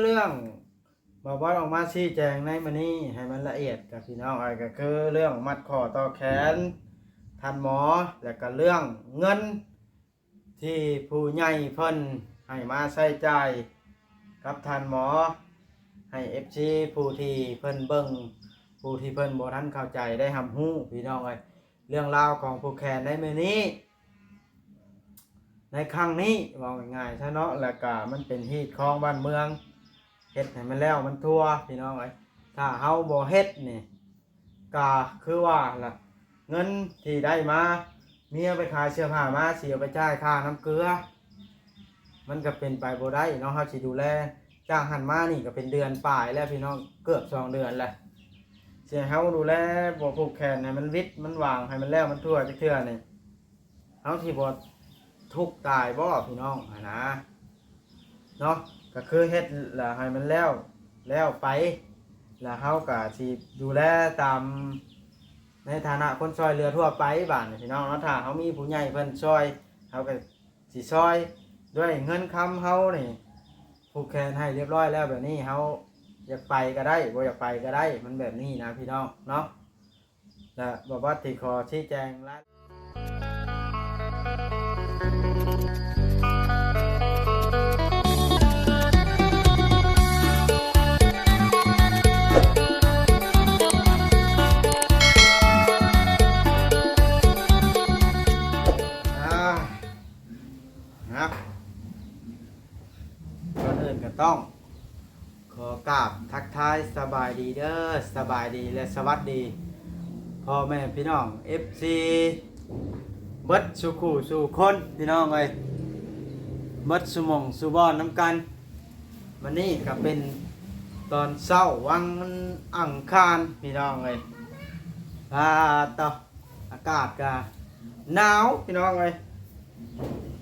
ເລື່ອງ ບ່າວບອດອອກມາຊີ້ແຈງໃນມື້ນີ້ໃຫ້ມັນລະອຽດກັບພີ່ນ້ອງເອີຍ ກໍຄືເລື່ອງມັດຂໍ້ຕໍ່ແຂນທ່ານໝໍ ແລະກໍເລື່ອງເງິນທີ່ຜູ້ໃຫຍ່ເພິ່ນໃຫ້ມາໃຊ້ຈ່າຍກັບທ່ານໝໍ ໃຫ້ເອັຟຊີຜູ້ທີ່ເພິ່ນເບິ່ງ ຜູ້ທີ່ເພິ່ນບໍ່ທັນເຂົ້າໃຈໄດ້ຮັບຮູ້ ພີ່ນ້ອງເອີຍ. ເລື່ອງລາວຂອງຜູກແຂນໃນມື້ນີ້ ໃນຄັ້ງນີ້ ເວົ້າງ່າຍໆຊະເນາະ ແລ້ວກະມັນເປັນຮີດຄອງບ້ານເມືອງ ເຮັດໃຫ້ມັນແລ້ວມັນທົ່ວ ພີ່ນ້ອງເອີຍ. ຖ້າເຮົາບໍ່ເຮັດນີ້ ກະຄືວ່າລະ ເງິນທີ່ໄດ້ມາ ເມຍໄປຂາຍເສື້ອຜ້າມາ ຊິເອົາໄປຈ່າຍຄ່ານ້ຳເກືອ ມັນກະເປັນໄປບໍ່ໄດ້ເນາະ. ເຮົາຊິດູແລ ຈາກຫັ້ນມານີ້ກະເປັນເດືອນປາຍແລ້ວ ພີ່ນ້ອງ ເກືອບສອງເດືອນແລ້ວ ຊິໃຫ້ເຮົາດູແລບໍ່ຜູກແຂນໃຫ້ມັນຫວິດມັນຫວ່າງ ໃຫ້ມັນແລ້ວມັນທົ່ວຈັກເທື່ອນີ້ ເຮົາຊິບໍ່ທຸກຕາຍບໍ່ ພີ່ນ້ອງ ຫັ້ນນະເນາະ. ກະຄືເຮັດລະໃຫ້ມັນແລ້ວ ແລ້ວໄປ ລະເຮົາກະຊິດູແລຕາມໃນຖານະຄົນຊ່ອຍເຫຼືອທົ່ວໄປ ບາດນີ້ ພີ່ນ້ອງເນາະ. ຖ້າເຮົາມີຜູ້ໃຫຍ່ເພິ່ນຊ່ອຍ ເຮົາກະ ຊິຊ່ອຍດ້ວຍເງິນຄຳເຮົານີ້ ຜູກແຂນໃຫ້ຮຽບຮ້ອຍແລ້ວ ແບບນີ້ເຮົາຢາກໄປກະໄດ້ ບໍ່ຢາກໄປກະໄດ້ ມັນແບບນີ້ນະ ພີ່ນ້ອງເນາະ. ແລະ ບ່າວບອດຊິຂໍຊີ້ແຈງລາຍ ນະ ກ່ອນອື່ນກໍຕ້ອງຂໍກາບທັກທາຍສະບາຍດີເດີ້ ສະບາຍດີ ແລະ ສະຫວັດດີ ພໍ່ແມ່ພີ່ນ້ອງ ເອັຟຊີ ເບິດສູ່ຄູ່ສູ່ຄົນ ພີ່ນ້ອງເອີຍ ເບິດສູ່ໝ່ອງສູ່ບ່ອນນຳກັນ. ມື້ນີ້ກໍເປັນຕອນເຊົ້າວັນອັງຄານ ພີ່ນ້ອງເອີຍ ອາ ຕະ ອາກາດກະໜາວ ພີ່ນ້ອງເອີຍ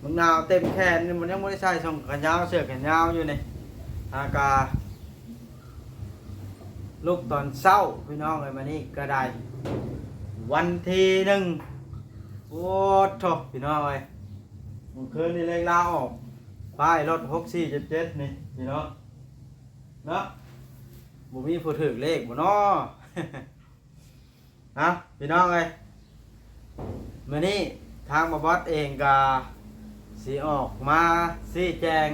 ມັນໜາວເຕັມແຂນນີ້ ມັນຍັງບໍ່ໄດ້ໃສ່ສົ່ງແຂນຍາວ ເສື້ອແຂນຍາວຢູ່ນີ້ ອາກາດລຸກຕອນເຊົ້າ ພີ່ນ້ອງເອີຍ. ມື້ນີ້ກະໄດ້ວັນທີໜຶ່ງ ໂອ້ໂທ້ ພີ່ນ້ອງເອີຍ ມື້ຄືນນີ້ເລກລາວອອກ ປ້າຍລົດຫົກສີ່ເຈັດເຈັດນີ້ ພີ່ນ້ອງເນາະ ບໍ່ມີຜູ້ຖືກເລກບໍ່ເນາະ? ນະ ພີ່ນ້ອງເອີຍ ມື້ນີ້ທາງບ່າວບອດເອງກະຊິອອກມາຊີ້ແຈງ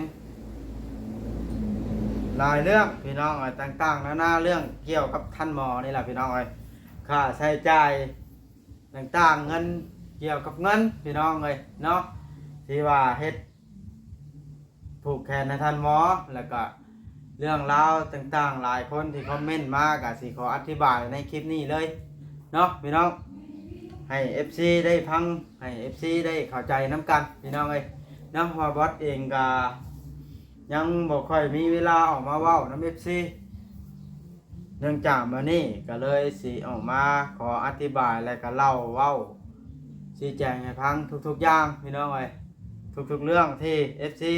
ຫຼາຍເລື່ອງ ພີ່ນ້ອງເອີຍ ຕ່າງໆນານາເລື່ອງກ່ຽວກັບທ່ານໝໍນີ້ລະ ພີ່ນ້ອງເອີຍ ຄ່າໃຊ້ຈ່າຍຕ່າງໆ ເງິນ ກ່ຽວກັບເງິນ ພີ່ນ້ອງເອີຍເນາະ ທີ່ວ່າເຮັດ ຜູກແຂນໃຫ້ທ່ານໝໍ ແລ້ວກະເລື່ອງລາວຕ່າງໆ ຫຼາຍຄົນທີ່ຄອມເມັນມາ ກະຊິຂໍອະທິບາຍໃນຄລິບນີ້ເລີຍເນາະ ພີ່ນ້ອງ ໃຫ້ເອັຟຊີໄດ້ຟັງ ໃຫ້ເອັຟຊີໄດ້ເຂົ້າໃຈນຳກັນ ພີ່ນ້ອງເອີຍເນາະ. ບ່າວບອດເອງກະຍັງບໍ່ຄ່ອຍມີເວລາອອກມາເວົ້ານຳເອັຟຊີ ເນື່ອງຈາກມື້ນີ້ກະເລີຍຊິອອກມາຂໍອະທິບາຍ ແລະກະເລົ່າເວົ້າຊີ້ແຈງໃຫ້ຟັງທຸກໆຢ່າງ ພີ່ນ້ອງເອີຍ ທຸກໆເລື່ອງທີ່ເອັຟຊີ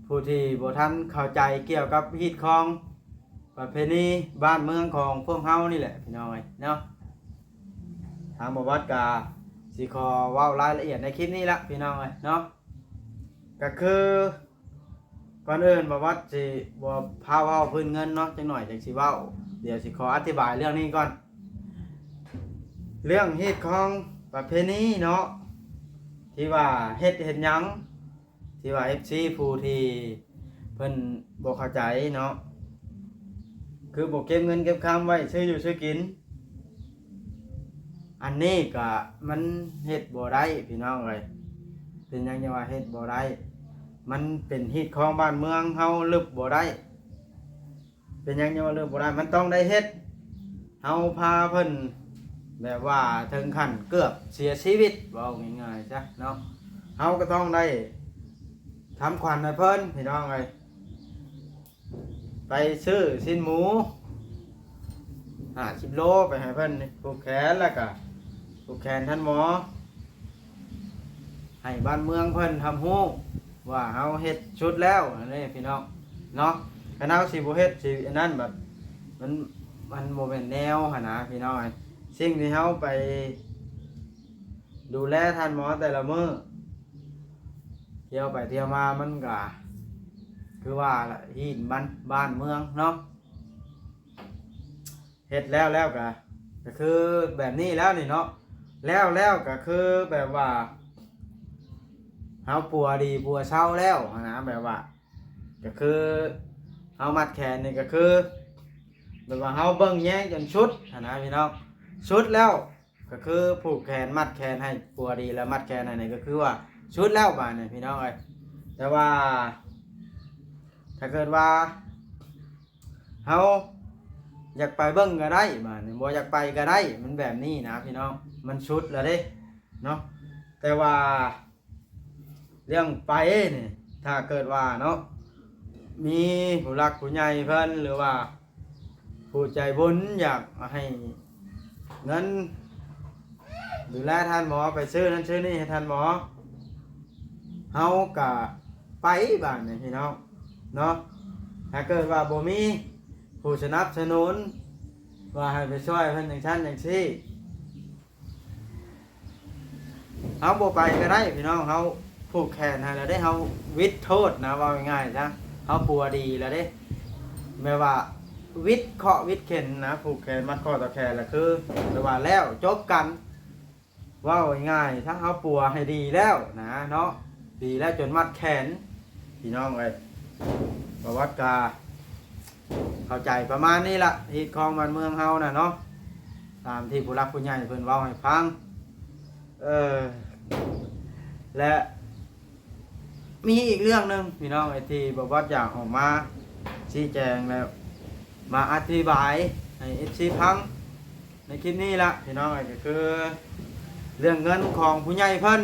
ຜູ້ທີ່ບໍ່ທັນເຂົ້າໃຈກ່ຽວກັບຮີດຄອງປະເພນີບ້ານເມືອງຂອງພວກເຮົານີ້ແຫຼະ ພີ່ນ້ອງເອີຍເນາະ. ທາງບ່າວບອດກະຊິຂໍເວົ້າລາຍລະອຽດໃນຄລິບນີ້ລະ ພີ່ນ້ອງເອີຍເນາະ ກະຄື ກ່ອນອື່ນບ່າວບອດຊິບໍ່ພາເວົ້າພື້ນເງິນເນາະ ຈັກໜ້ອຍຈັ່ງຊິເວົ້າ ດຽວຊິຂໍອະທິບາຍເລື່ອງນີ້ກ່ອນ ເລື່ອງຮີດຄອງປະເພນີເນາະ ທີ່ວ່າເຮັດ ເຮັດຫຍັງ ທີ່ວ່າເອັຟຊີຜູ້ທີ່ເພິ່ນບໍ່ເຂົ້າໃຈເນາະ ຄືບໍ່ເກັບເງິນເກັບຄຳໄວ້ຊື້ຢູ່ຊື້ກິນ ອັນນີ້ກະມັນເຮັດບໍ່ໄດ້ ພີ່ນ້ອງເອີຍ ເປັນຫຍັງຈັ່ງວ່າເຮັດບໍ່ໄດ້ ມັນເປັນຮີດຄອງບ້ານເມືອງເຮົາລຶບບໍ່ໄດ້ ເປັນຫຍັງຈັ່ງວ່າລຶບບໍ່ໄດ້ ມັນຕ້ອງໄດ້ເຮັດ ເຮົາພາເພິ່ນແບບວ່າເຖິງຂັ້ນເກືອບເສຍຊີວິດ ເວົ້າງ່າຍໆຊະເນາະ ເຮົາກໍຕ້ອງໄດ້ທຳຂວັນໃຫ້ເພິ່ນ ພີ່ນ້ອງເອີຍ ໄປຊື້ຊີ້ນໝູຫ້າສິບໂລໄປໃຫ້ເພິ່ນ ຜູກແຂນ ແລ້ວກະຜູກແຂນທ່ານໝໍ ໃຫ້ບ້ານເມືອງເພິ່ນຮັບຮູ້ວ່າເຮົາເຮັດສຸດແລ້ວຫັ້ນເດ້ ພີ່ນ້ອງເນາະ. ຄັນເຮົາຊິບໍ່ເຮັດ ຊິອັນນັ້ນ ບັດມັນ ມັນບໍ່ແມ່ນແນວຫັ້ນນະ ພີ່ນ້ອງ. ສິ່ງທີ່ເຮົາໄປ ດູແລທ່ານໝໍແຕ່ລະມື້ ທ່ຽວໄປທ່ຽວມາມັນກະ ຄືວ່າລະ ຮີດບັນບ້ານເມືອງເນາະ ເຮັດແລ້ວແລ້ວກະ ກະຄືແບບນີ້ແລ້ວນີ້ເນາະ ແລ້ວແລ້ວກະຄືແບບວ່າ ເຮົາປົວດີປົວເຊົາແລ້ວຫັ້ນນະ ແບບວ່າ ກະຄືເຮົາມັດແຂນນີ້ກະຄື ແບບວ່າເຮົາເບິ່ງແຍງຈົນສຸດຫັ້ນນະພີ່ນ້ອງ ສຸດແລ້ວ ກະຄືຜູກແຂນມັດແຂນໃຫ້ປົວດີ ແລ້ວມັດແຂນໃຫ້ນີ້ ກະຄືວ່າສຸດແລ້ວບາດນີ້ພີ່ນ້ອງເອີຍ. ແຕ່ວ່າຖ້າເກີດວ່າເຮົາຢາກໄປເບິ່ງກະໄດ້ ບາດນີ້ບໍ່ຢາກໄປກະໄດ້ ມັນແບບນີ້ນະພີ່ນ້ອງ ມັນສຸດແລ້ວເດ້ເນາະ. ແຕ່ວ່າ ເລື່ອງໄປນີ້ ຖ້າເກີດວ່າເນາະ ມີຜູ້ຫຼັກຜູ້ໃຫຍ່ເພິ່ນ ຫຼືວ່າຜູ້ໃຈບຸນຢາກໃຫ້ເງິນດູແລທ່ານໝໍ ໄປຊື້ນັ້ນຊື້ນີ້ໃຫ້ທ່ານໝໍ ເຮົາກະໄປບາດນີ້ພີ່ນ້ອງເນາະ. ຖ້າເກີດວ່າບໍ່ມີຜູ້ສະໜັບສະໜູນ ວ່າໃຫ້ໄປຊ່ອຍເພິ່ນຈັ່ງຊັ້ນຈັ່ງຊີ້ ເຮົາບໍ່ໄປກະໄດ້ພີ່ນ້ອງ ເຮົາຜູກແຂນໃຫ້ແລ້ວເດ້ ເຮົາວິດໂທດນະ ເວົ້າງ່າຍໆຊະ ເຮົາປົວດີແລ້ວເດ້ ແບບວ່າວິດເຄາະວິດເຂັນນະ ຜູກແຂນມັດຂໍ້ຕໍ່ແຂນ ລະຄືແບບວ່າແລ້ວຈົບກັນ ເວົ້າງ່າຍໆຊະ ເຮົາປົວໃຫ້ດີແລ້ວນະເນາະ ດີແລ້ວຈົນມັດແຂນ ພີ່ນ້ອງເອີຍ ປະຫວັດກາ ເຂົ້າໃຈປະມານນີ້ລະ ຮີດຄອງບ້ານເມືອງເຮົານະເນາະ ຕາມທີ່ຜູ້ຫຼັກຜູ້ໃຫຍ່ເພິ່ນເວົ້າໃຫ້ຟັງ. ເອີ ແລະ ມີອີກເລື່ອງໜຶ່ງພີ່ນ້ອງເອີຍ ທີ່ບໍ່ບອດຢາກອອກມາຊີ້ແຈງ ແລະ ມາອະທິບາຍໃຫ້ເອັຟຊີຟັງໃນຄລິບນີ້ລະພີ່ນ້ອງເອີຍ ກະຄືເລື່ອງເງິນຂອງຜູ້ໃຫຍ່ເພິ່ນ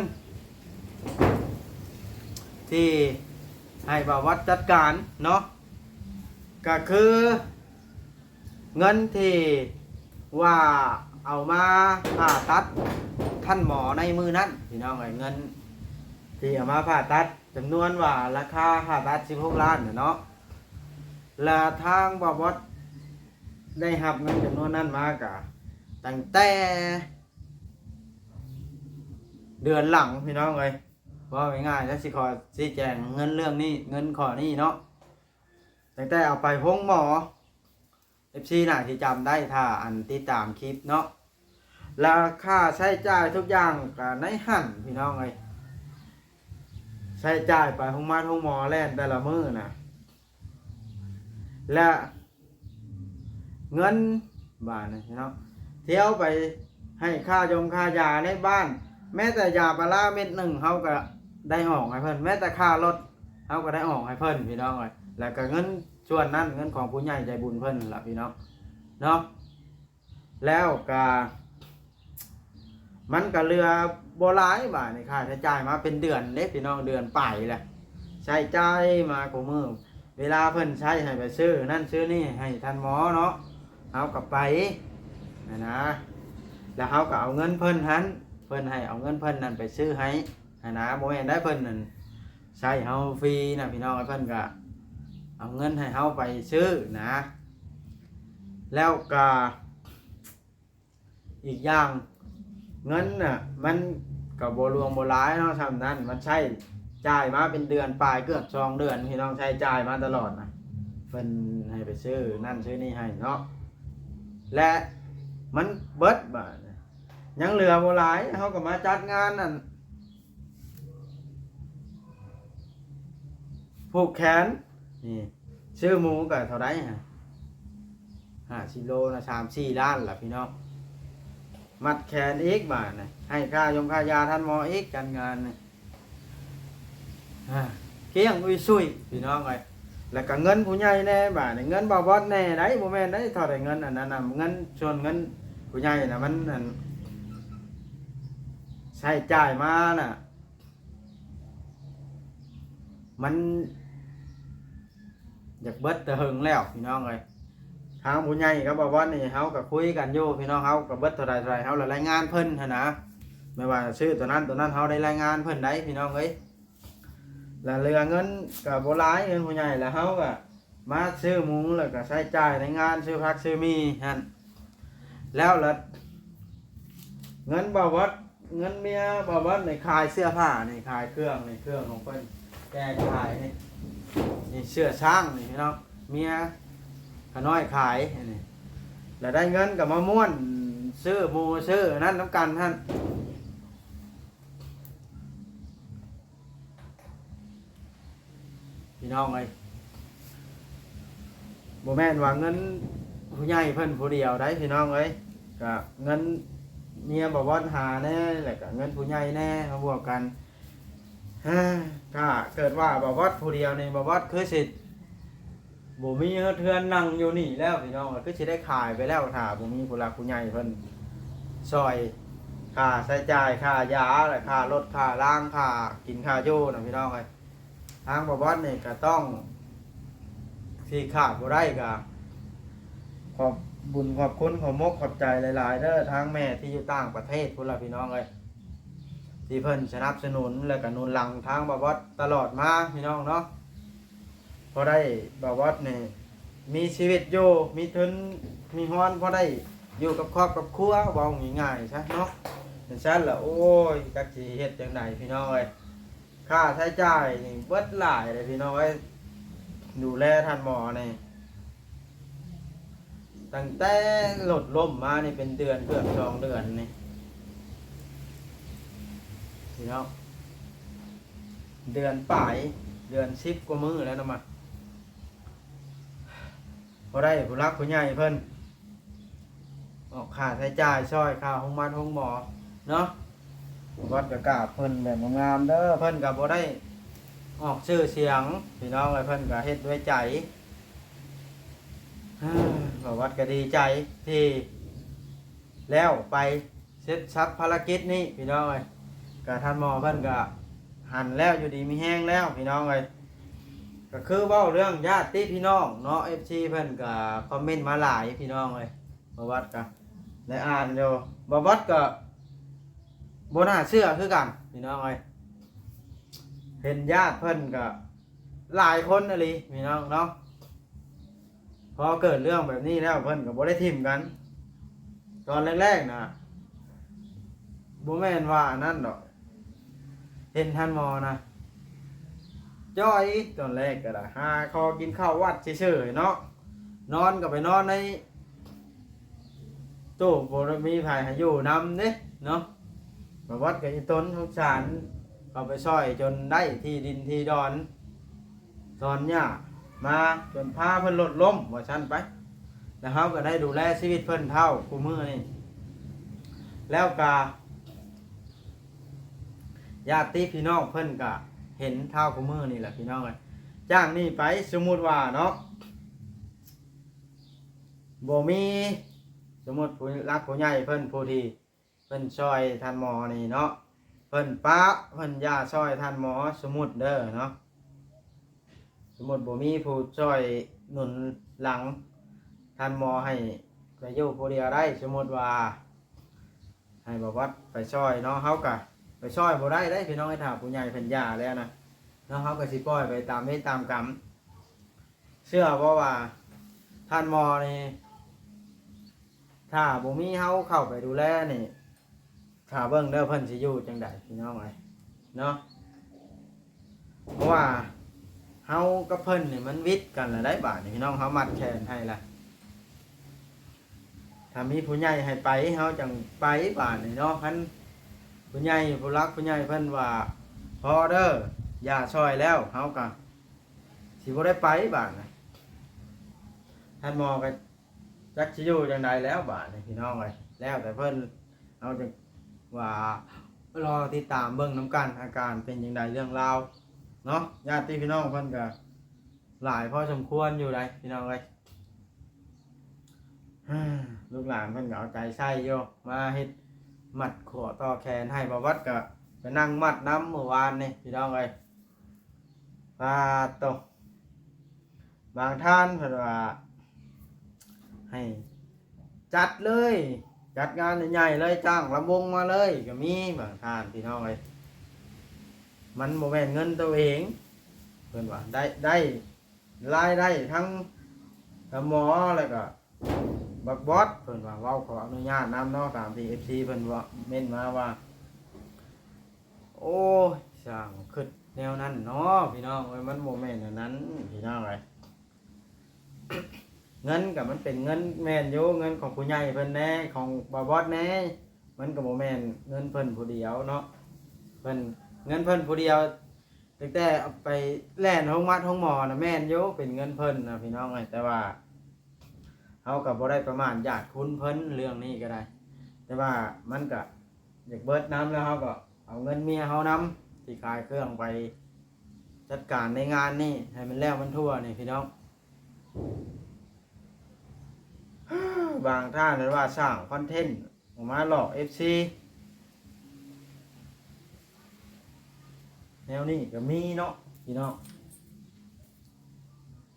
ທີ່ໃຫ້ບ່າວວັດຈັດການເນາະ ກະຄືເງິນທີ່ວ່າເອົາມາຜ່າຕັດທ່ານໝໍໃນມື້ນັ້ນ ພີ່ນ້ອງເອີຍ ເງິນທີ່ເອົາມາຜ່າຕັດຈຳນວນວ່າລາຄາຜ່າຕັດສິບຫົກລ້ານນະເນາະ ລະທາງບ່າວວັດໄດ້ຮັບເງິນຈຳນວນນັ້ນມາກະຕັ້ງແຕ່ເດືອນຫຼັງ ພີ່ນ້ອງເອີຍ. ເວົ້າງ່າຍໆ ແລ້ວຊິຂໍຊີ້ແຈງເງິນເລື່ອງນີ້ ເງິນຂໍ້ນີ້ເນາະ ຕັ້ງແຕ່ເອົາໄປໂຮງໝໍ ເອັຟຊີໜ້າຊິຈຳໄດ້ ຖ້າອັນຕິດຕາມຄລິບເນາະ ລະຄ່າໃຊ້ຈ່າຍທຸກຢ່າງກະໃນຫັ້ນ ພີ່ນ້ອງເອີຍ ໃຊ້ຈ່າຍໄປໂຮງໝໍ ໂຮງໝໍແລ່ນແຕ່ລະມື້ນະ ແລະ ເງິນ ບາດນີ້ເນາະ ທີ່ເອົາໄປໃຫ້ຄ່າຢົງຄ່າຢາໃນບ້ານ ແມ້ແຕ່ຢາປາລາເມັດໜຶ່ງເຮົາກະໄດ້ອອກໃຫ້ເພິ່ນ ແມ້ແຕ່ຄ່າລົດເຮົາກະໄດ້ອອກໃຫ້ເພິ່ນ ພີ່ນ້ອງເອີຍ ແລ້ວກະເງິນສ່ວນນັ້ນ ເງິນຂອງຜູ້ໃຫຍ່ໃຈບຸນເພິ່ນລະ ພີ່ນ້ອງເນາະ. ແລ້ວກະ ມັນກະເຫຼືອບໍ່ຫຼາຍ ບາດນີ້ຄ່າໃຊ້ຈ່າຍມາເປັນເດືອນເດ້ ພີ່ນ້ອງ ເດືອນປາຍແຫຼະ ໃຊ້ຈ່າຍມາຄູ່ມື້ ເວລາເພິ່ນໃຊ້ໃຫ້ໄປຊື້ນັ້ນຊື້ນີ້ໃຫ້ທ່ານໝໍເນາະ ເຮົາກະໄປຫັ້ນນະ ແລ້ວເຮົາກະເອົາເງິນເພິ່ນຫັ້ນ ເພິ່ນໃຫ້ເອົາເງິນເພິ່ນນັ້ນໄປຊື້ໃຫ້ຫັ້ນນະ ບໍ່ແມ່ນໄດ້ເພິ່ນນັ້ນໃຊ້ເຮົາຟຣີນະ ພີ່ນ້ອງ ເພິ່ນກະເອົາເງິນໃຫ້ເຮົາໄປຊື້ນະ ແລ້ວກະ ອີກຢ່າງເງິນນະ ມັນກະບໍ່ຫຼວງບໍ່ຫຼາຍເນາະ ສ່ຳນັ້ນ ມັນໃຊ້ຈ່າຍມາເປັນເດືອນປາຍ ເກືອບສອງເດືອນ ພີ່ນ້ອງ ໃຊ້ຈ່າຍມາຕະຫຼອດນະ ເພິ່ນໃຫ້ໄປຊື້ນັ້ນຊື້ນີ້ໃຫ້ເນາະ ແລະ ມັນເບິດບາດນີ້ ຍັງເຫຼືອບໍ່ຫຼາຍ ເຮົາກະມາຈັດງານອັນ ຜູກແຂນ ນີ້ ຊື້ໝູກະເທົ່າໃດຫະ ຫ້າສິບໂລນະ ສາມສີ່ລ້ານລະ ພີ່ນ້ອງ ມັດແຂນອີກບາດນີ້ ໃຫ້ຄ່າຢົງຄ່າຢາທ່ານໝໍອີກ ຈັດງານນີ້ ອາ ກ້ຽງອຸຍຊຸຍ ພີ່ນ້ອງເອີຍ ແລ້ວກະເງິນຜູ້ໃຫຍ່ແດ່ ບາດນີ້ເງິນບ່າວບອດແດ່ໄດ໋ ບໍ່ແມ່ນໄດ໋ ເທົ່າໃດເງິນອັນນັ້ນນະ ເງິນ ສ່ວນເງິນຜູ້ໃຫຍ່ນະ ມັນອັນ ໃຊ້ຈ່າຍມານະ ມັນຢາກເບິດແຕ່ເຫິງແລ້ວ ພີ່ນ້ອງເອີຍ ທາງຜູ້ໃຫຍ່ກັບບ່າວບອດນີ້ ເຮົາກະຄຸຍກັນຢູ່ ພີ່ນ້ອງ ເຮົາກະເບິດເທົ່າໃດເທົ່າໃດ ເຮົາລະລາຍງານເພິ່ນຫັ້ນນະ ແມ່ນວ່າຊື້ໂຕນັ້ນໂຕນັ້ນ ເຮົາໄດ້ລາຍງານເພິ່ນໄດ໋ ພີ່ນ້ອງເອີຍ ລະເຫຼືອເງິນກະບໍ່ຫຼາຍ ເງິນຜູ້ໃຫຍ່ ລະເຮົາກະ ມາຊື້ໝູ ແລ້ວກະໃຊ້ຈ່າຍໃນງານ ຊື້ຜັກຊື້ໝີ່ຫັ້ນ ແລ້ວລະເງິນບ່າວວັດ ເງິນເມຍບ່າວວັດນີ້ ຂາຍເສື້ອຜ້ານີ້ ຂາຍເຄື່ອງນີ້ ເຄື່ອງຂອງເພິ່ນແກະຂາຍນີ້ ນີ້ເສື້ອຊ້າງນີ້ພີ່ນ້ອງ ເມຍຂ້ານ້ອຍຂາຍອັນນີ້ ແລ້ວໄດ້ເງິນກໍມາມ້ວນຊື້ໝູຊື້ນັ້ນນຳກັນຫັ້ນ ພີ່ນ້ອງເອີຍ ບໍ່ແມ່ນວ່າເງິນຜູ້ໃຫຍ່ເພິ່ນຜູ້ດຽວໃດ໋ພີ່ນ້ອງເອີຍ ກະເງິນເມຍບ່າວບອດຫາແດ່ ແລ້ວກະເງິນຜູ້ໃຫຍ່ແດ່ ມາບວກກັນ ຖ້າເກີດວ່າບ່າວບອດຜູ້ດຽວນີ້ ບ່າວບອດຄືຊິບໍ່ມີເຮືອນນັ່ງຢູ່ນີ້ແລ້ວພີ່ນ້ອງເອີຍ ຄືຊິໄດ້ຂາຍໄປແລ້ວ ຖ້າບໍ່ມີຜູ້ຫຼັກຜູ້ໃຫຍ່ເພິ່ນຊ່ອຍ ຄ່າໃຊ້ຈ່າຍ ຄ່າຢາ ແລະ ຄ່າລົດ ຄ່າລາງ ຄ່າກິນ ຄ່າຢູ່ນະພີ່ນ້ອງເອີຍ ທາງບ່າວບອດນີ້ກໍຕ້ອງ ທີ່ຂາດບໍ່ໄດ້ກໍ ຂອບບຸນຂອບຄຸນ ຂອບມົກຂອບໃຈຫຼາຍໆເດີ ທາງແມ່ທີ່ຢູ່ຕ່າງປະເທດພຸ້ນລະພີ່ນ້ອງເອີຍ ທີ່ເພິ່ນສະໜັບສະໜູນ ແລະ ກະໜູນຫຼັງທາງບ່າວບອດຕະຫຼອດມາພີ່ນ້ອງເນາະ ພໍໄດ້ບ່າວບອດນີ້ມີຊີວິດຢູ່ ມີທຶນມີຮອນ ພໍໄດ້ຢູ່ກັບຄອບກັບຄົວ ເວົ້າງ່າຍໆຊະເນາະ ຈັ່ງຊັ້ນລະ ໂອ້ຍ ຈັກຊິເຮັດຈັ່ງໃດພີ່ນ້ອງເອີຍ ຄ່າໃຊ້ຈ່າຍນີ້ເບິດຫຼາຍເດ້ພີ່ນ້ອງເອີຍ ດູແລທ່ານໝໍນີ້ ຕັ້ງແຕ່ລົດລົ້ມມານີ້ເປັນເດືອນ ເກືອບສອງເດືອນນີ້ ພີ່ນ້ອງ ເດືອນປາຍ ເດືອນສິບກວ່າມື້ແລ້ວນະມະ ບໍ່ໄດ້ຜູ້ຫຼັກຜູ້ໃຫຍ່ເພິ່ນ ອອກຄ່າໃຊ້ຈ່າຍຊ່ອຍ ຄ່າໂຮງໝາໂຮງໝໍເນາະ ບ່າວບອດກໍກາບເພິ່ນແບບງາມໆເດີ ເພິ່ນກໍບໍ່ໄດ້ອອກຊື່ສຽງພີ່ນ້ອງເອີຍ ເພິ່ນກໍເຮັດດ້ວຍໃຈ ບ່າວບອດກໍດີໃຈທີ່ແລ້ວໄປ ເສັດສັບພາລະກິດນີ້ພີ່ນ້ອງເອີຍ ກະທ່ານໝໍເພິ່ນກະຫັນແລ້ວ ຢູ່ດີມີແຮງແລ້ວພີ່ນ້ອງເອີຍ ກະຄືເວົ້າເລື່ອງຍາດຕິພີ່ນ້ອງເນາະ ເອັຟຊີ ເພິ່ນກະຄອມເມັນມາຫຼາຍພີ່ນ້ອງເອີຍ ບ່າວບອດກະໄດ້ອ່ານຢູ່ ບ່າວບອດກະບໍ່ໜ້າເຊື່ອຄືກັນພີ່ນ້ອງເອີຍ ເຫັນຍາດເພິ່ນກະຫຼາຍຄົນອີ່ຫຼີພີ່ນ້ອງເນາະ ພໍເກີດເລື່ອງແບບນີ້ແລ້ວ ເພິ່ນກໍບໍ່ໄດ້ຖິ້ມກັນ ຕອນແລກໆນະ ບໍ່ແມ່ນວ່າອັນນັ້ນດອກ ເຫັນທ່ານໝໍນະ ຈ່ອຍ ຕອນແລກກໍໄດ້ ຫາຂໍກິນເຂົ້າວັດຊື່ໆເນາະ ນອນກໍໄປນອນໃນ ໂຕ ບໍ່ໄດ້ມີໃຜໃຫ້ຢູ່ນຳເດ້ເນາະ ບ່າວບອດກໍອີຕົນສົງສານ ເຂົ້າໄປຊ່ອຍຈົນໄດ້ທີ່ດິນທີ່ດອນ ຖອນຫຍ້າມາ ຈົນພາເພິ່ນລົດລົ້ມວ່າຊັ້ນໄປ ແລ້ວເຮົາກໍໄດ້ດູແລຊີວິດເພິ່ນເທົ່າຄູ່ມື້ນີ້ ແລ້ວກໍຍາດຕິພີ່ນ້ອງເພິ່ນກໍເຫັນເທົ່າຄູ່ມື້ນີ້ແຫຼະພີ່ນ້ອງເອີຍ ຈາກນີ້ໄປສົມມຸດວ່າເນາະ ບໍ່ມີ ສົມມຸດຜູ້ຫຼັກຜູ້ໃຫຍ່ເພິ່ນ ຜູ້ທີ່ເພິ່ນຊ່ອຍທ່ານໝໍນີ້ເນາະ ເພິ່ນປະ ເພິ່ນຢ່າຊ່ອຍທ່ານໝໍ ສົມມຸດເດີເນາະ ສົມມຸດບໍ່ມີຜູ້ຊ່ອຍໜູນຫຼັງທ່ານໝໍໃຫ້ໄປຢູ່ຜູ້ດຽວໄດ້ ສົມມຸດວ່າໃຫ້ບ່າວບອດໄປຊ່ອຍເນາະ ເຮົາກະໄປຊ່ອຍບໍ່ໄດ້ເດ້ພີ່ນ້ອງເອີຍ ຖ້າຜູ້ໃຫຍ່ເພິ່ນຢ່າແລ້ວນະເນາະ ເຮົາກະຊິປ່ອຍໄປຕາມເວນຕາມກຳ ເຊື່ອບໍ່ວ່າທ່ານໝໍນີ້ ຖ້າບໍ່ມີເຮົາເຂົ້າໄປດູແລນີ້ ຖ້າເບິ່ງເດີເພິ່ນຊິຢູ່ຈັ່ງໃດພີ່ນ້ອງເອີຍເນາະ ເພາະວ່າເຮົາກັບເພິ່ນນີ້ມັນວິດກັນລະໄດ໋ ບາດນີ້ພີ່ນ້ອງ ເຮົາມັດແຂນໃຫ້ລະ ຖ້າມີຜູ້ໃຫຍ່ໃຫ້ໄປ ເຮົາຈັ່ງໄປບາດນີ້ເນາະ ຄັນຜູ້ໃຫຍ່ ຜູ້ຫຼັກຜູ້ໃຫຍ່ເພິ່ນວ່າພໍເດີ ຢ່າຊ່ອຍແລ້ວ ເຮົາກະຊິບໍ່ໄດ້ໄປບາດນີ້ ທ່ານໝໍກໍ ຈັກຊິຢູ່ຈັ່ງໃດແລ້ວບາດນີ້ພີ່ນ້ອງເອີຍ ແລ້ວແຕ່ເພິ່ນ ເຮົາຈະວ່າລໍຕິດຕາມເບິ່ງນຳກັນ ອາການເປັນຈັ່ງໃດ ເລື່ອງລາວເນາະ ຍາດຕິພີ່ນ້ອງເພິ່ນກໍຫຼາຍພໍສົມຄວນຢູ່ໃດ໋ພີ່ນ້ອງເອີຍ ລູກຫຼານເພິ່ນກໍເອົາໃຈໃສ່ຢູ່ ມາເຮັດມັດຂໍ້ຕໍ່ແຂນໃຫ້ ບ່າວວັດກໍໄປນັ່ງມັດນຳມື້ວານນີ້ພີ່ນ້ອງເອີຍ ປາດໂຕ ບາງທ່ານເພິ່ນວ່າໃຫ້ຈັດເລີຍ ຈັດງານໃຫຍ່ໆເລີຍ ຈ້າງລຳວົງມາເລີຍກໍມີ ບາງທ່ານພີ່ນ້ອງເອີຍ ມັນບໍ່ແມ່ນເງິນໂຕເອງ ເພິ່ນວ່າ ໄດ້ ໄດ້ລາຍໄດ້ທັງຕາໝໍ ແລ້ວກໍບັກບອດ ເພິ່ນວ່າ ເວົ້າຂໍອະນຸຍາດນຳເນາະ ຕາມທີ່ເອັຟຊີເພິ່ນເວົ້າ ເມັ້ນມາວ່າ ໂອ້ຍ ຊ່າງຄິດ ແນວນັ້ນເນາະພີ່ນ້ອງເອີຍ ມັນບໍ່ແມ່ນອັນນັ້ນພີ່ນ້ອງເອີຍ. ເງິນກໍມັນເປັນເງິນແມ່ນຢູ່ ເງິນຂອງຜູ້ໃຫຍ່ເພິ່ນແດ່ ຂອງບ່າວບອດແດ່ ມັນກໍບໍ່ແມ່ນເງິນເພິ່ນຜູ້ດຽວເນາະ ເພິ່ນ ເງິນເພິ່ນຜູ້ດຽວ ຕັ້ງແຕ່ເອົາໄປແລ່ນໂຮງໝາດໂຮງໝໍນະ ແມ່ນຢູ່ ເປັນເງິນເພິ່ນນະພີ່ນ້ອງເອີຍ ແຕ່ວ່າເຮົາກໍບໍ່ໄດ້ປະໝາດຢາດຄຸນເພິ່ນເລື່ອງນີ້ກໍໄດ້ ແຕ່ວ່າມັນກໍຢາກເບິດນຳ ແລ້ວເຮົາກໍເອົາເງິນເມຍເຮົານຳ ທີ່ຂາຍເຄື່ອງໄປຈັດການໃນງານນີ້ ໃຫ້ມັນແລ້ວມັນທົ່ວນີ້ພີ່ນ້ອງ. ບາງທ່ານນັ້ນວ່າສ້າງຄອນເທັນອອກມາຫຼອກເອັຟຊີ ແນວນີ້ກໍມີເນາະພີ່ນ້ອງ.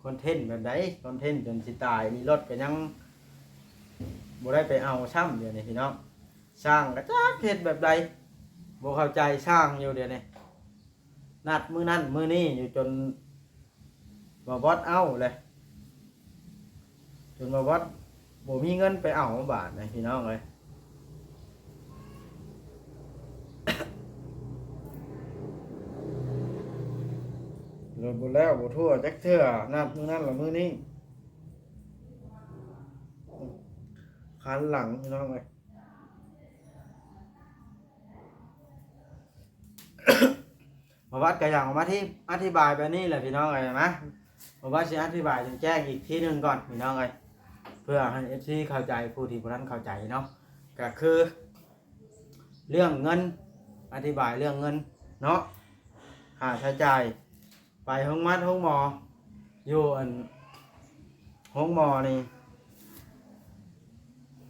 ຄອນເທັນແບບໃດ? ຄອນເທັນຈົນຊິຕາຍນີ້ ລົດກໍຍັງບໍ່ໄດ້ໄປເອົາຊ້ຳ ດຽວນີ້ພີ່ນ້ອງ. ຊ່າງກໍຈັກເຮັດແບບໃດ ບໍ່ເຂົ້າໃຈຊ່າງຢູ່ດຽວນີ້. ນັດມື້ນັ້ນມື້ນີ້ຢູ່ຈົນບ່າວບອດເອົາແຫຼະ ຈົນບ່າວບອດບໍ່ມີເງິນໄປເອົາບາດນີ້ພີ່ນ້ອງເອີຍ. ລົດບໍ່ແລ້ວບໍ່ທົ່ວຈັກເທື່ອ ນັດມື້ນັ້ນລະມື້ນີ້ ຄັນຫຼັງພີ່ນ້ອງເອີຍ. ບ່າວບອດກໍຢາກອອກມາທີ່ ອະທິບາຍແບບນີ້ແຫຼະພີ່ນ້ອງເອີຍນະ. ບ່າວບອດຊິອະທິບາຍແຈ້ງອີກທີໜຶ່ງກ່ອນພີ່ນ້ອງເອີຍ ເພື່ອໃຫ້ເອັຟຊີເຂົ້າໃຈ ຜູ້ທີ່ບໍ່ທັນເຂົ້າໃຈເນາະ. ກໍຄືເລື່ອງເງິນ ອະທິບາຍເລື່ອງເງິນເນາະ ຄ່າໃຊ້ຈ່າຍ ໄປໂຮງໝາດໂຮງໝໍ ຢູ່ອັນໂຮງໝໍນີ້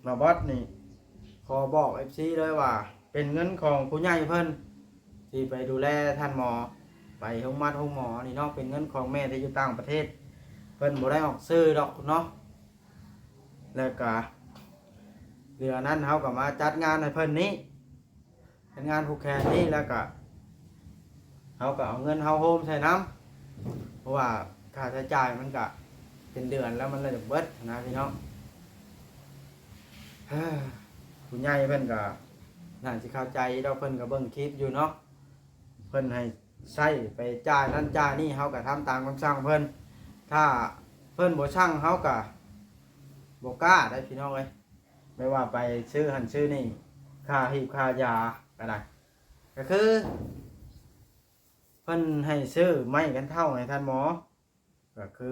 ບ່າວບອດນີ້ຂໍບອກເອັຟຊີເລີຍວ່າ ເປັນເງິນຂອງຜູ້ໃຫຍ່ເພິ່ນ ທີ່ໄປດູແລທ່ານໝໍ ໄປໂຮງໝາດໂຮງໝໍນີ້ເນາະ ເປັນເງິນຂອງແມ່ທີ່ຢູ່ຕ່າງປະເທດ ເພິ່ນບໍ່ໄດ້ອອກຊື່ດອກເນາະ. ແລ້ວກະເຫຼືອນັ້ນເຮົາກໍມາຈັດງານໃຫ້ເພິ່ນນີ້ ເຮັດງານຜູກແຂນນີ້ ແລ້ວກະເຮົາກໍເອົາເງິນເຮົາໂຮມໃສ່ນຳ ເພາະວ່າຄ່າໃຊ້ຈ່າຍມັນກະເປັນເດືອນແລ້ວ ມັນເລີຍເບິດນະພີ່ນ້ອງ. ຜູ້ໃຫຍ່ເພິ່ນກະໜ້າຊິເຂົ້າໃຈດອກ ເພິ່ນກະເບິ່ງຄລິບຢູ່ເນາະ ເພິ່ນໃຫ້ໃຊ້ໄປຈ່າຍນັ້ນຈ່າຍນີ້ ເຮົາກະທຳຕາມຄຳສັ່ງເພິ່ນ ຖ້າເພິ່ນບໍ່ສັ່ງເຮົາກະບໍ່ກ້າໄດ໋ພີ່ນ້ອງເອີຍ. ແບບວ່າໄປຊື້ຫັ້ນຊື້ນີ້ ຄ່າຮີບຄ່າຢາກໍໄດ້ ກໍຄືເພິ່ນໃຫ້ຊື້ໄມ້ກັນເທົ້າໃຫ້ທ່ານໝໍ ກໍຄື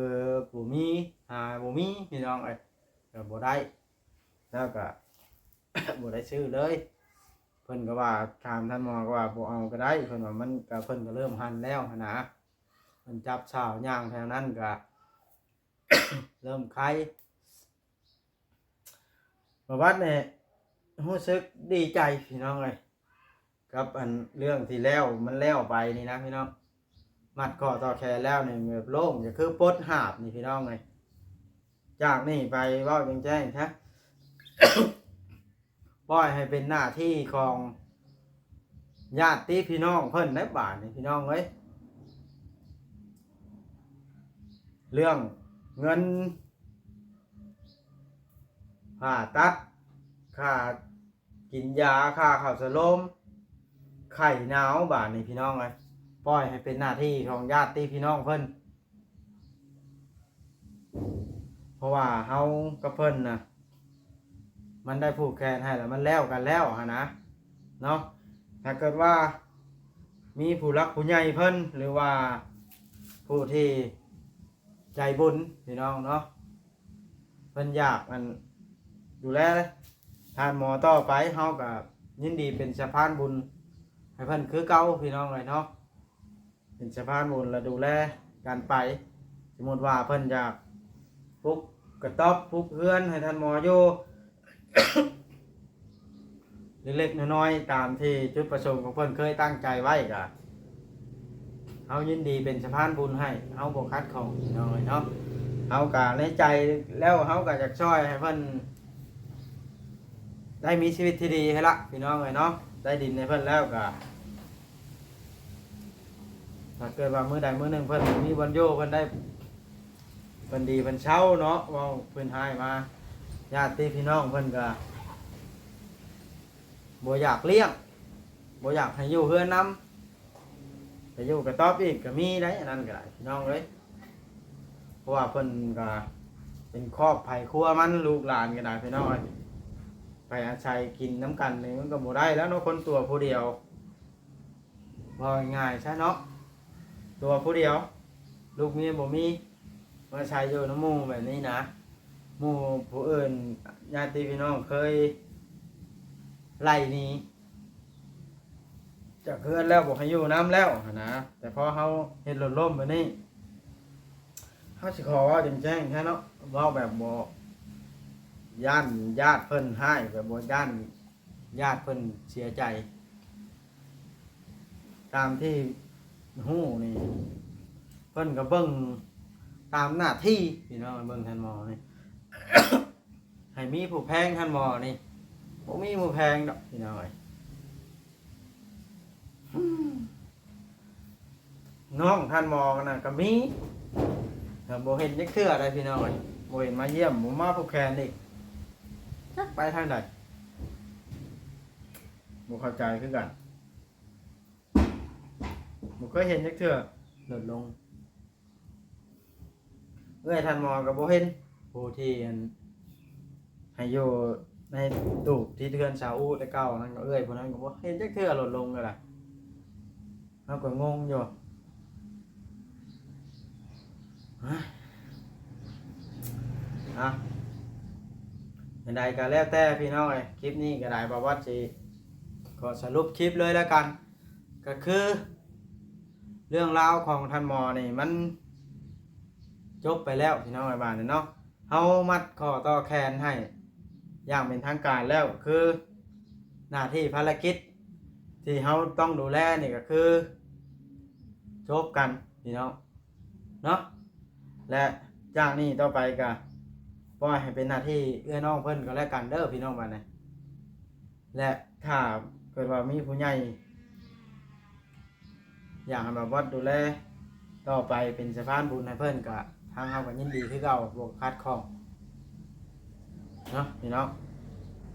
ບໍ່ມີ ຫາບໍ່ມີພີ່ນ້ອງເອີຍ ກໍບໍ່ໄດ້ ແລ້ວກໍບໍ່ໄດ້ຊື້ເລີຍ. ເພິ່ນກໍວ່າ ຖາມທ່ານໝໍກໍວ່າບໍ່ເອົາກໍໄດ້ ເພິ່ນວ່າມັນ ກໍເພິ່ນກໍເລີ່ມຫັນແລ້ວຫັ້ນນະ ເພິ່ນຈັບສາວຍ່າງແຖວນັ້ນກໍ ເລີ່ມໄຄ. ປະຫວັດນີ້ຮູ້ສຶກດີໃຈພີ່ນ້ອງເອີຍ ກັບອັນເລື່ອງທີ່ແລ້ວ ມັນແລ້ວໄປນີ້ນະພີ່ນ້ອງ ມັດຂໍ້ຕໍ່ແຂນແລ້ວນີ້ແບບໂລ່ງ ກໍຄືປົດຫາບນີ້ພີ່ນ້ອງເອີຍ. ຈາກນີ້ໄປເວົ້າແຈ້ງໆຊະ ປ່ອຍໃຫ້ເປັນໜ້າທີ່ຂອງຍາດຕິພີ່ນ້ອງເພິ່ນໄດ້ບາດນີ້ພີ່ນ້ອງເອີຍ ເລື່ອງເງິນ ຜ່າຕັດ ຄ່າກິນຢາ ຄ່າເຂົ້າສະໂລມ ໄຂ້ໜາວ ບາດນີ້ພີ່ນ້ອງເອີຍ ປ່ອຍໃຫ້ເປັນໜ້າທີ່ຂອງຍາດຕິພີ່ນ້ອງເພິ່ນ ເພາະວ່າເຮົາກັບເພິ່ນນະ ມັນໄດ້ຜູກແຂນໃຫ້ແລ້ວ ມັນແລ້ວກັນແລ້ວຫັ້ນນະເນາະ. ຖ້າເກີດວ່າມີຜູ້ຫຼັກຜູ້ໃຫຍ່ເພິ່ນ ຫຼືວ່າຜູ້ທີ່ໃຈບຸນພີ່ນ້ອງເນາະ ເພິ່ນຢາກອັນ ດູແລທ່ານໝໍຕໍ່ໄປ ເຮົາກໍຍິນດີເປັນສະພານບຸນໃຫ້ເພິ່ນຄືເກົ່າພີ່ນ້ອງເອີຍເນາະ ເປັນສະພານບຸນ ແລະ ດູແລກັນໄປ. ສົມມຸດວ່າເພິ່ນຢາກປຸກກະຕ໊ອບ ປຸກເຮືອນໃຫ້ທ່ານໝໍຢູ່ ເລັກໆນ້ອຍໆ ຕາມທີ່ຈຸດປະສົງຂອງເພິ່ນເຄີຍຕັ້ງໃຈໄວ້ ກະເຮົາຍິນດີເປັນສະພານບຸນໃຫ້ ເຮົາບໍ່ຂັດຂ້ອງພີ່ນ້ອງເອີຍເນາະ. ເຮົາກະໃນໃຈແລ້ວ ເຮົາກະຢາກຊ່ອຍໃຫ້ເພິ່ນໄດ້ມີຊີວິດທີ່ດີຫັ້ນລະພີ່ນ້ອງເອີຍເນາະ. ໄດ້ດິນໃຫ້ເພິ່ນແລ້ວກະ ຖ້າເກີດວ່າມື້ໃດມື້ໜຶ່ງເພິ່ນມີບ່ອນຢູ່ ເພິ່ນໄດ້ ເພິ່ນດີເພິ່ນເຊົາເນາະ ເວົ້າພື້ນທ້າຍມາ ຍາດຕິພີ່ນ້ອງເພິ່ນກະບໍ່ຢາກລ້ຽງ ບໍ່ຢາກໃຫ້ຢູ່ເຮືອນນຳ ແບ ຢູ່ກະຕອບອີກກະມີໄດ໋ ອັນນັ້ນກະໄດ້ພີ່ນ້ອງເອີຍ. ເພາະວ່າເພິ່ນກະເປັນຄອບໃຜຄົວມັນ ລູກຫຼານກະໄດ້ພີ່ນ້ອງເອີຍ. ໄປອາໄສກິນນຳກັນນີ້ມັນກະບໍ່ໄດ້ແລ້ວເນາະ ຄົນຕົວຜູ້ດຽວ. ເວົ້າງ່າຍໆຊະເນາະ ຕົວຜູ້ດຽວ ລູກເມຍບໍ່ມີ ມາອາໄສຢູ່ນຳໝູ່ແບບນີ້ນະ ໝູ່ຜູ້ອື່ນ ຍາດຕິພີ່ນ້ອງເຄີຍໄລ່ໜີຈາກເຮືອນແລ້ວ ບໍ່ໃຫ້ຢູ່ນຳແລ້ວຫັ້ນນະ. ແຕ່ພໍເຮົາເຮັດລົດລົ້ມແບບນີ້ ເຮົາຊິຂໍເວົ້າແຈ້ງໆຊະເນາະ ເວົ້າແບບບໍ່ຢ້ານຍາດເພິ່ນຮ້າຍ ແບບບໍ່ຢ້ານ ຍາດເພິ່ນເສຍໃຈ. ຕາມທີ່ຮູ້ນີ້ ເພິ່ນກະເບິ່ງຕາມໜ້າທີ່ພີ່ນ້ອງ ເບິ່ງທ່ານໝໍນີ້ ໃຫ້ມີຜູ້ແພງທ່ານໝໍນີ້ ບໍ່ມີຜູ້ແພງດອກພີ່ນ້ອງເອີຍ. ນ້ອງທ່ານໝໍນັ້ນກະມີ ແຕ່ບໍ່ເຫັນຈັກເທື່ອໃດ໋ພີ່ນ້ອງເອີຍ ບໍ່ເຫັນມາຢ້ຽມ ບໍ່ມາຜູກແຂນອີກ ຈັກໄປທາງໃດ ບໍ່ເຂົ້າໃຈຄືກັນ ບໍ່ເຄີຍເຫັນຈັກເທື່ອ. ລົດລົງ ເອື້ອຍທ່ານໝໍກະບໍ່ເຫັນ ຜູ້ທີ່ອັນໃຫ້ຢູ່ໃນຕູບທີ່ເຮືອນຊາວອູແຕ່ເກົ່ານັ້ນ ເອື້ອຍຜູ້ນັ້ນກະບໍ່ເຫັນຈັກເທື່ອ ລົດລົງກະໄດ້ ເຮົາກະງົງຢູ່. ອະ ຈັ່ງໃດກະແລ້ວແຕ່ພີ່ນ້ອງເອີຍ ຄລິບນີ້ກະໄດ້ ບ່າວວັດຊິຂໍສະຫຼຸບຄລິບເລີຍລະກັນ ກະຄືເລື່ອງລາວຂອງທ່ານໝໍນີ້ມັນຈົບໄປແລ້ວພີ່ນ້ອງເອີຍ ບາດນີ້ເນາະ ເຮົາມັດຂໍ້ຕໍ່ແຂນໃຫ້ຢ່າງເປັນທາງການແລ້ວ ຄືໜ້າທີ່ພາລະກິດທີ່ເຮົາຕ້ອງດູແລນີ້ກະຄືຈົບກັນພີ່ນ້ອງເນາະ ແລະ ຈາກນີ້ຕໍ່ໄປກະປ່ອຍໃຫ້ເປັນໜ້າທີ່ເອື້ອຍນ້ອງເພິ່ນກໍແລ້ວກັນເດີພີ່ນ້ອງ ບາດນີ້ ແລະ ຖ້າເກີດວ່າມີຜູ້ໃຫຍ່ ຢາກໃຫ້ບ່າວວັດດູແລຕໍ່ໄປ ເປັນສະພານບຸນໃຫ້ເພິ່ນ ກະທາງເຮົາກະຍິນດີຄືເກົ່າ ບໍ່ຂັດຂ້ອງເນາະພີ່ນ້ອງ.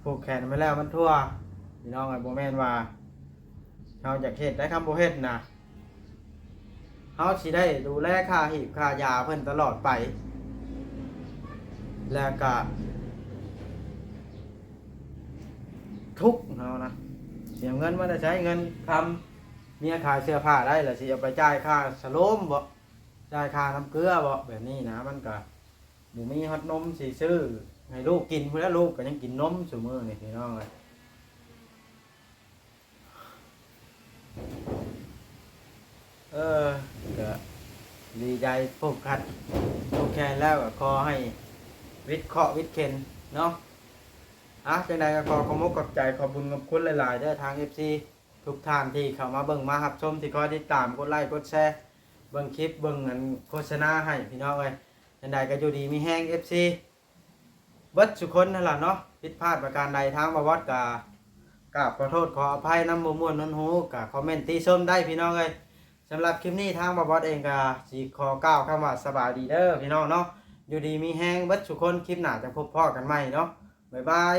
ຜູກແຂນມາແລ້ວມັນທົ່ວພີ່ນ້ອງເອີຍ ບໍ່ແມ່ນວ່າເຮົາຢາກເຮັດໄດ໋ ຄຳບໍ່ເຮັດນະ ເຮົາຊິໄດ້ດູແລຄ່າຮີບຄ່າຢາເພິ່ນຕະຫຼອດໄປ ແລ້ວກະທຸກເຮົານະ ຊິເອົາເງິນມາແຕ່ໃສ ເງິນຄຳ ເມຍຂາຍເສື້ອຜ້າໄດ້ ແລ້ວຊິເອົາໄປຈ່າຍຄ່າສະໂລມບໍ ຈ່າຍຄ່ານ້ຳເກືອບໍ ແບບນີ້ນະ ມັນກະບໍ່ມີຮອດນົມຊິຊື້ໃຫ້ລູກກິນພຸ້ນແຫຼະ ລູກກະຍັງກິນນົມຊຸມື້ນີ້ພີ່ນ້ອງເອີຍ. ເອີ ກະດີໃຈຜູກຂັດຜູກແຂນແລ້ວ ກະຂໍໃຫ້ວິດເຄາະວິດເຂັນເນາະ. ອະ ຈັ່ງໃດກະຂໍຂອບອົກຂອບໃຈ ຂອບບຸນຂອບຄຸນຫຼາຍໆເດີ ທາງເອັຟຊີທຸກທ່ານທີ່ເຂົ້າມາເບິ່ງມາຮັບຊົມ ທີ່ຄອຍຕິດຕາມ ກົດໄລກົດແຊ ເບິ່ງຄລິບ ເບິ່ງອັນໂຄສະນາໃຫ້ພີ່ນ້ອງເອີຍ. ຈັ່ງໃດກະຢູ່ດີມີແຮງ ເອັຟຊີ ເບິດສູ່ຄົນຫັ້ນລະເນາະ. ຜິດພາດປະການໃດ ທາງບ່າວວັດກະກາບຂໍໂທດຂໍອະໄພນຳ ບໍ່ມ່ວນຫົນຫູກະຄອມເມັນຕິຊົມໄດ້ພີ່ນ້ອງເອີຍ. ສຳລັບຄລິບນີ້ ທາງບ່າວວັດເອງກະຊິຂໍກ່າວຄຳວ່າສະບາຍດີເດີພີ່ນ້ອງເນາະ. ຢູ່ດີມີແຮງເບິດສູ່ຄົນ ຄລິບໜ້າຈັ່ງພົບພໍ້ກັນໃໝ່ເນາະ. ບາຍບາຍ.